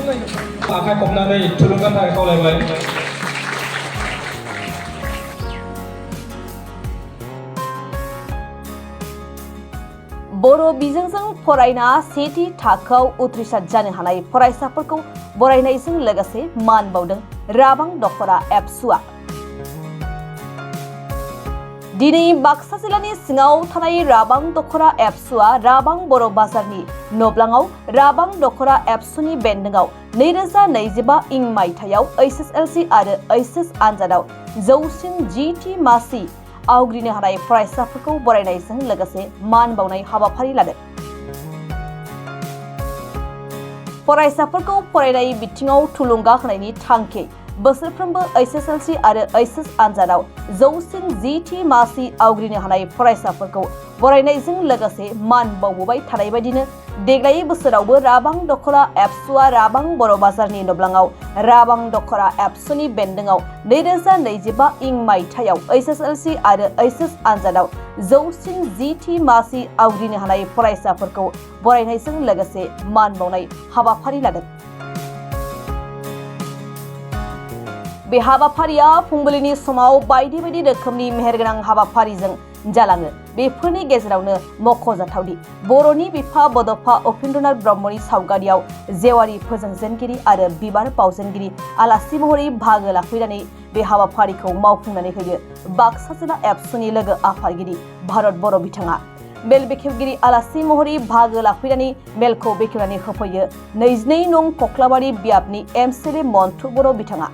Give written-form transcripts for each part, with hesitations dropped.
आखाइ खबनानै थुलुंगा थाखाय खावलायबाय। बर' बिजोंजों फरायना सेथि थाखोआव उथ्रिसार जानो हानाय फरायसाफोरखौ बरायनायजों लोगोसे मान बावदों राबां दख'रा एबसुआ। दिनै बाक्सा जिल्लानि सिङाव थानाय राबां दख'रा एबसुआ राबां बर' बाजारनि नब्लाङाव राबां दख'रा एबसुनि बेन्दोंआव 2025 इं मायथाइयाव HSLC आरो HS आनजादाव जौसिन GT मासि आवग्रिनो हानाय फरायसाफोरखौ बरायनायजों लोगोसे मान बावनाय हाबाफारि लादों। फरायसाफोरखौ फरायनाय बिथिङाव थुलुंगा होनायनि थांखि बोसोरफ्रोमबो HSLC आरो HS आनजादाव जौसिन GT मासि आवग्रिनो हानाय फरायसाफोरखौ बरायनायजों लोगोसे मान बावबोबाय थानाय बायदिनो देग्लाय बोसोरावबो राबां दख'रा एबसुआ राबां बर' बाजारनि नब्लाङाव राबां दख'रा एबसुनि बेन्दोंआव 2025 इं मायथाइयाव HSLC आरो HS आनजादाव जौसिन GT मासि आवग्रिनो हानाय फरायसाफोरखौ बरायनायजों लोगोसे मान बावनाय हाबाफारि लादों। बे हाबाफारिया फुंबिलिनि समाव बायदि बायदि रोखोमनि मेहेरगोनां हाबाफारिजों जालाङो। बेफोरनि गेजेरावनो मख'जाथावदि बर'नि बिफा बड'फा उपेन्द्रनाथ ब्रह्मनि सावगारियाव जेवारि फोजोंजेनगिरि आरो बिबार बावजेनगिरि आलासि महरै बाहागो लाफैनानै बे हाबाफारिखौ मावफुंनानै होयो बाक्सा जिल्ला एबसुनि लोगो आफादगिरि भारत बर' बिथाङा। मेल बेखेवगिरि आलासि महरै बाहागो लाफैनानै मेलखौ बेखेवनानै होफैयो 22 नं कख्लाबारि बियाबनि MCLA मन्थु बर' बिथाङा।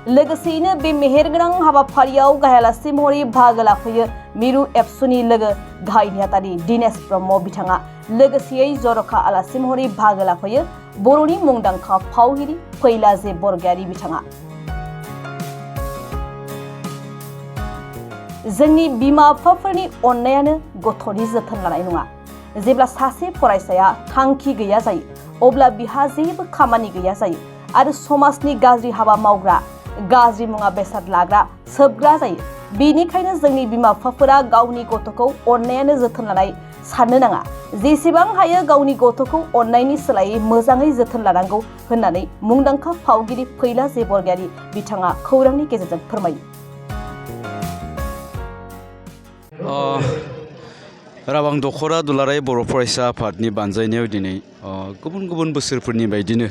लोगोसेयैनो बे मेहेरगोनां हाबाफारियाव गाहाय आलासि महरै बाहागो लाफैयो मिरु एबसुनि लोगो गाहाय नेहाथारि दिनेश ब्रह्म बिथाङा। लोगोसेयै जर'खा आलासि महरै बाहागो लाफैयो बर'नि मुंदांखा फावगिरि फैलाजे बरगयारि बिथाङा। जोंनि बिमा बिफाफोरनि अननायानो गथ'नि जोथोन लानाय नङा। जेब्ला सासे फरायसाया थांखि गैया जायो अब्ला बिहा जेबो खामानि गैया जायो आरो समाजनि गाज्रि हाबा मावग्रा गाज्रि मुवा बेसाद लाग्रा सोबग्रा जायो। बेनिखायनो जोंनि बिमा बिफाफोरा गावनि गथ'खौ अननायानो जोथोन लानाय साननो नाङा। जेसेबां हायो गावनि गथ'खौ अननायनि सोलायै मोजाङै जोथोन लानांगौ होननानै मुंदांखा फावगिरि फैलाजे बरगयारि बिथाङा खौरांनि गेजेरजों फोरमायो। राबां दख'रा दुलाराय बर' फरायसा आफादनि बानजायनायाव दिनै गुबुन गुबुन बोसोरफोरनि बायदिनो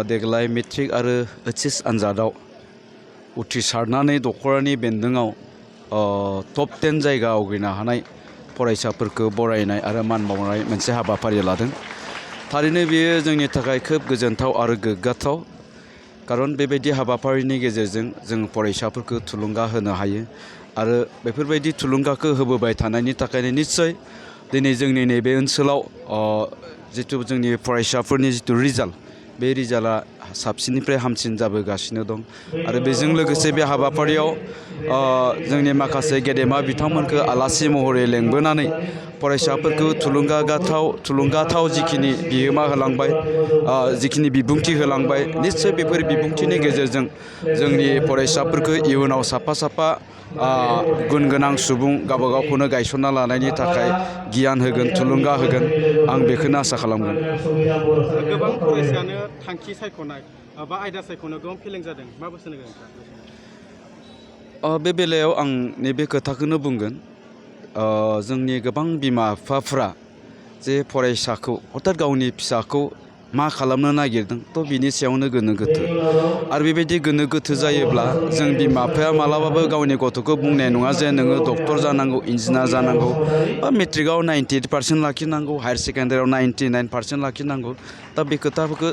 देग्लाय मेट्रिक आरो HS आनजादाव उथ्रिसारनानै दख'रानि बेन्दोंआव टप 10 जायगा आवग्रिनो हानाय फरायसाफोरखौ बरायनाय आरो मान बावनाय मोनसे हाबाफारि लादों। थारैनो बेयो जोंनि थाखाय खोब गोजोनथाव आरो गोग्गाथाव। खारन बेबायदि हाबाफारिनि गेजेरजों जों फरायसाफोरखौ थुलुंगा होनो हायो आरो बेफोरबायदि थुलुंगाखौ होबोबाय थानायनि थाखायनो निस्सय दिनै जोंनि नैबे ओनसोलाव जिथु जोंनि फरायसाफोरनि जिथु रिजाल्ट बे रिजाल्टआ साबसिननिफ्राय हामसिन जाबोगासिनो दं आरो बेजों लोगोसे बे हाबाफारियाव जोंनि माखासे गेदेमा बिथांमोनखौ आलासि महरै लेंबोनानै फरायसाफोरखौ थुलुंगाथाव जिखिनि बिहोमा होलांबाय जिखिनि बिबुंथि होलांबाय निस्सय बेफोर बिबुंथिनि गेजेरजों जोंनि फरायसाफोरखौ इयुनाव साफा गुन गोनां सुबुं गावबा गावखौनो गायसनना लानायनि थाखाय गियान होगोन थुलुंगा होगोन आं बेखौनो आसा खालामगोन। गोबां फरायसायानो थांखि सायख'नाय बा आयदा सायख'नायाव गोबां फेलें जादों। मा बोसोन होगोन नोंथाङा? बे बेलायाव आं नैबे खोथाखौनो बुंगोन जोंनि गोबां बिमा बिफाफ्रा जे फरायसाखौ हथात गावनि फिसाखौ मा खालामनो नागिरदों थ' बिनि सायावनो गोनो गोथो आरो बेबायदि गोनो गोथो जायोब्ला जों बिमा बिफाया मालाबाबो गावनि गथ'खौ बुंनाय नङा जे नोङो डक्टर जानांगौ इन्जिनियार जानांगौ बा मेट्रिकआव 98% लाखिनांगौ हायार सेकेन्डारियाव 99% लाखिनांगौ दा बे खोथाफोरखौ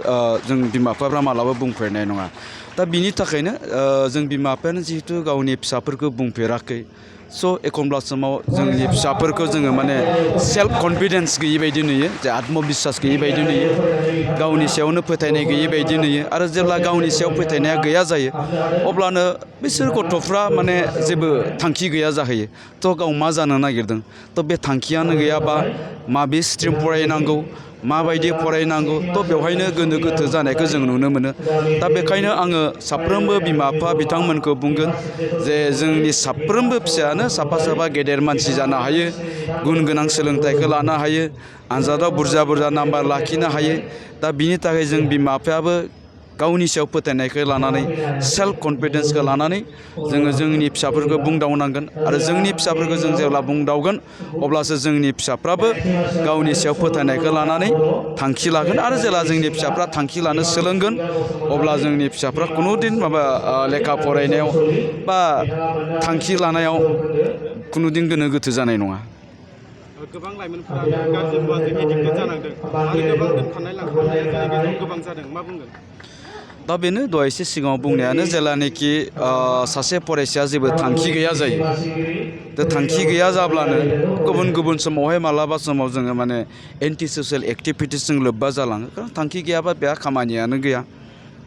जों बिमा बिफाफ्रा मालाबा बुंफेरनाय नङा। दा बिनि थाखायनो जों बिमा बिफायानो जिहेथु गावनि फिसाफोरखौ बुंफेराखै स' एखनब्ला समाव जोंनि फिसाफोरखौ जोङो माने सेल्फ कनफिडेन्स गैयै बायदि नुयो जे आत्मबिश्वास गैयै बायदि नुयो गावनि सायावनो फोथायनाय गैयै बायदि नुयो आरो जेब्ला गावनि सायाव फोथायनाया गैया जायो अब्लानो बिसोर गथ'फ्रा माने जेबो थांखि गैया जाहैयो थ' गाव मा जानो नागिरदों थ' बे थांखियानो गैयाबा माबे स्ट्रिम फरायनांगौ माबायदि फरायनांगौ थ' बेवहायनो गोनो गोथो जानायखौ जों नुनो मोनो। दा बेखायनो आङो साफ्रोमबो बिमा बिफा बिथांमोनखौ बुंगोन जे जोंनि साफ्रोमबो फिसायानो साफा साफा गेदेर मानसि जानो हायो, गुन गोनां सोलोंथाइखौ लानो हायो, आनजादाव बुरजा बुरजा नाम्बार लाखिनो हायो। दा बिनि थाखाय जों बिमा बिफायाबो गावनि सायाव फोथायनायखौ लानानै सेल्फ कनफिडेन्सखौ लानानै जोङो जोंनि फिसाफोरखौ बुंदावनांगोन आरो जोंनि फिसाफोरखौ जों जेब्ला बुंदावगोन अब्लासो जोंनि फिसाफ्राबो गावनि सायाव फोथायनायखौ लानानै थांखि लागोन आरो जेला जोंनि फिसाफ्रा थांखि लानो सोलोंगोन अब्ला जोंनि फिसाफ्रा खुनुदिन लेखा फरायनायाव बा थांखि लानायाव खुनुदिन गोनो गोथो जानाय नङा। गोबां लाइमोनफोरानो गाज्रि मुवाजों एडिक्टेड जानांदों आरो गोबां दोनखारनाय लांखारनाया जोंनि गेजेराव गोबां जादों, मा बुंगोन? दा बेनो दहाय एसे सिगाङाव बुंनायानो जेलानोखि सासे फरायसाया जेबो थांखि गैया जायो। दा थांखि गैया जाब्लानो गुबुन गुबुन समावहाय मालाबा समाव जोङो माने एन्टि ससियेल एक्टिभिटिसजों लोब्बा जालाङो। खारन थांखि गैयाबा बेहा खामानियानो गैया।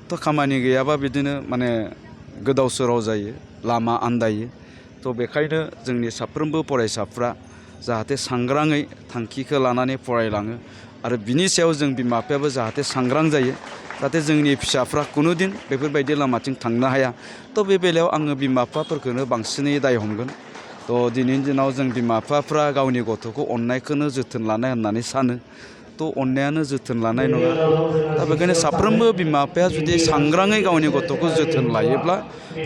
थ' खामानि गैयाबा बिदिनो माने गोदाव सोराव जायो, लामा आन्दायो। थ' बेखायनो जोंनि साफ्रोमबो फरायसाफ्रा जाहाथे सांग्राङै थांखिखौ लानानै फरायलाङो आरो बिनि सायाव जों बिमा बिफायाबो जाहाथे सांग्रां जायो, जाहाथे जोंनि फिसाफ्रा खुनुदिन बेफोरबायदि लामाथिं थांनो हाया। थ' बे बेलायाव आङो बिमा बिफाफोरखौनो बांसिनै दाय हमगोन। थ' दिनैनि दिनाव जों बिमा बिफाफ्रा गावनि गथ'खौ अननायखौनो जोथोन लानाय होननानै सानो। थ' अननायानो जोथोन लानाय नङा। दा बेखायनो साफ्रोमबो बिमा बिफाया जुदि सांग्राङै गावनि गथ'खौ जोथोन लायोब्ला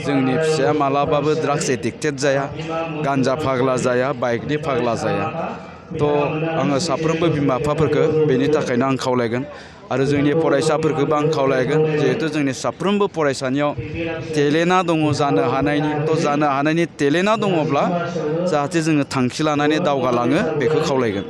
जोंनि फिसाया मालाबाबो ड्राग्स एडिक्टेड जाया, गान्जा फाग्ला जाया, बाइकनि फाग्ला जाया। थ' आङो साफ्रोमबो बिमा बिफाफोरखौ बेनि थाखायनो आं खावलायगोन आरो जोंनि फरायसाफोरखौबो आं खावलायगोन जिहेथु जोंनि साफ्रोमबो फरायसानियाव टेलेन्टआ दङ जानो हानायनि। थ' जानो हानायनि टेलेन्टआ दङब्ला जाहाथे जोङो थांखि लानानै दावगालाङो बेखौ खावलायगोन।